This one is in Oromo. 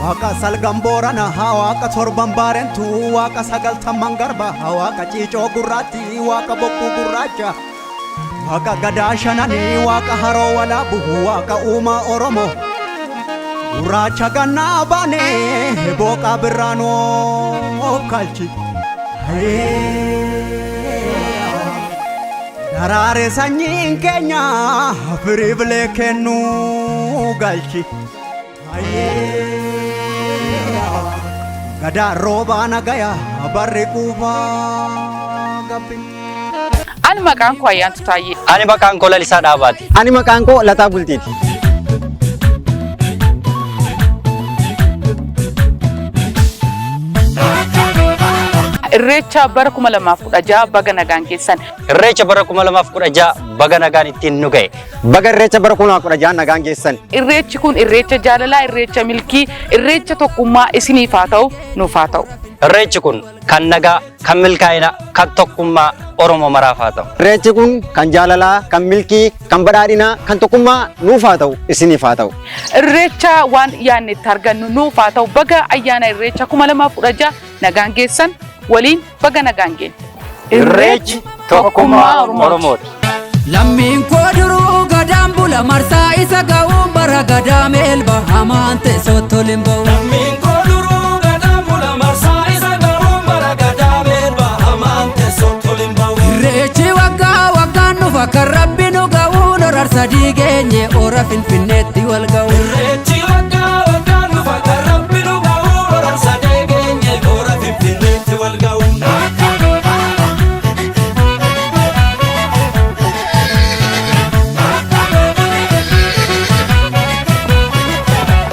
Waaqa salgan Boorana, waaqa torban Baarentu, waaqa sagaltamman Garba, waaqa ciicoo gurraatti, waaqa bokkuu gurraacha, waaqa gadaa shananii, waaqa haroo walaabu, waaqa uumaa Oromoo. Gurraacha gannaa baanee booqaa birraanoo kalchi. Daraare sanyiin keenya firii bilee kennuu galchi. Gadaa roobaa nagaya barri quufaa gabbi. Ani maqaan koo Ayyaantu Taayyee. Ani maqaan koo Lalisaa Dhaabaati. Ani maqaan koo Lataa Bultiiti. Irreecha bara 2016 baga nagaan geessan. Irreecha bara 2016 baga nagaan ittiin nu ga'e. Baga Irreecha bara 2016 nagaan geessan. Irreechi kun irreecha jaalalaa, irreecha milkii, irreecha tokkummaa isiniif haa ta'u, nuuf haa ta'u. Irreechi kun kan nagaa, kan milkaa'ina, kan tokkummaa Oromoo maraaf haa ta'u. Irreechi kun kan jaalalaa, kan milkii, kan badhaadhinaa, kan tokkummaa nuuf haa ta'u, isiniif haa ta'u. Irreecha waan yaadne itti argannu nuuf haa ta'u. Baga ayyaana Irreecha 2016 nagaan geessan waliin baga nagaan geenye. Irreechi tokkummaa Oromooti. Lammiin koo duruu gadaan bula marsaa isa ga'uun bara gadaa meelba hamaan teessoo tolin ba'u. Lammiin koo duruu gadaan bula marsaa isa ga'uun bara gadaa meelba hamaan teessoo tolin ba'u. Irreechi waggaa waggaan dhufa kan rabbi nu ga'uun horar sadii geenye ora Finfinneetti wal ga'u.